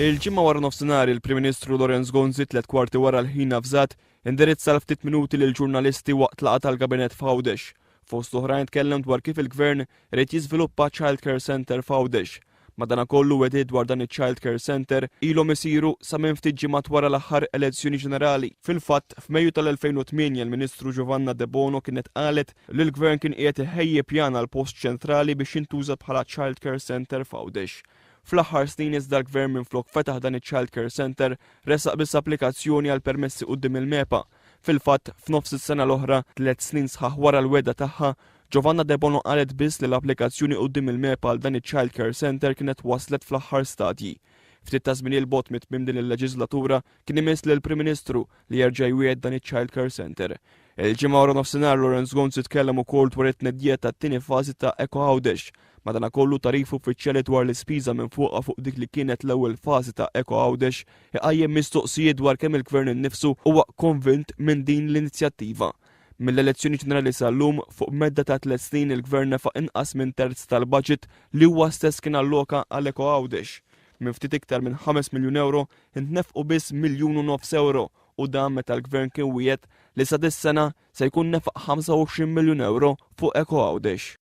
Il-Ġimgħa wara nofsinhar il-Prim Ministru Lawrence Gonzi tlet kwarti wara l-ħin avżat indirizza għal ftit minuti lil ġurnalisti waqt laqgħa tal-Gabinett f'Għawdex. Fost oħrajn tkellem dwar kif il-Gvern irid jiżviluppa Child Care Centre f'Għawdex. Madanakollu wegħdiet dwar dan iċ-Child Care Centre ilhom isiru sa minn ftit ġimgħat wara l-aħħar elezzjoni ġenerali. Fil-fatt, f'Mejju tal-2008 l-Ministru Giovanna Debono kienet qalet li l-Gvern kien qiegħed iħejji pjan għal post ċentrali biex jintuża bħala Child Care Centre f'Għawdex. Fl-aħħar snin iżda l-Gvern minflok fetaħ dan iċ-Child Care Centre ressaq biss applikazzjoni għal permessi quddiem il-MEPA. Fil-fatt, f'nofs is-sena l-oħra, tlett snin sħaħ wara l-wegħda tagħha, Giovanna Debono qalet biss li l-applikazzjoni quddiem il-MEPA għal dan iċ-Child Care Centre kienet waslet fl-aħħar stadji. Ftit ta' żmien 'il bogħod mit-tmiem din il-leġiżlatura kien imiss lill-Prim Ministru li jerġa' jwiegħed dan iċ-Child Care Centre. Il-Ġimgħa wara nofsinhar Lawrence Gonzi tkellem ukoll dwar it-tnedija tat-tieni fażi ta' Eko Għawdex. Madanakollu tagħrif uffiċjali dwar l-ispiża minfuqa fuq dik li kienet l-ewwel fażi ta' Eko Għawdex iqajjem mistoqsijiet dwar kemm il-Gvern innifsu huwa konvint minn din l-inizjattiva. Mill-elezzjoni ġenerali sal-lum, fuq medda ta' tlett snin il-Gvern nefaq inqas minn terz tal-baġit li huwa stess kien alloka għal Eko Għawdex. Minn ftit iktar minn 5 miljun ewro, intnefqu biss miljun u nofs ewro u dan meta l-Gvern kien wiegħed li sa dis-sena se jkun nefaq 25 miljun ewro fuq Eko Għawdex.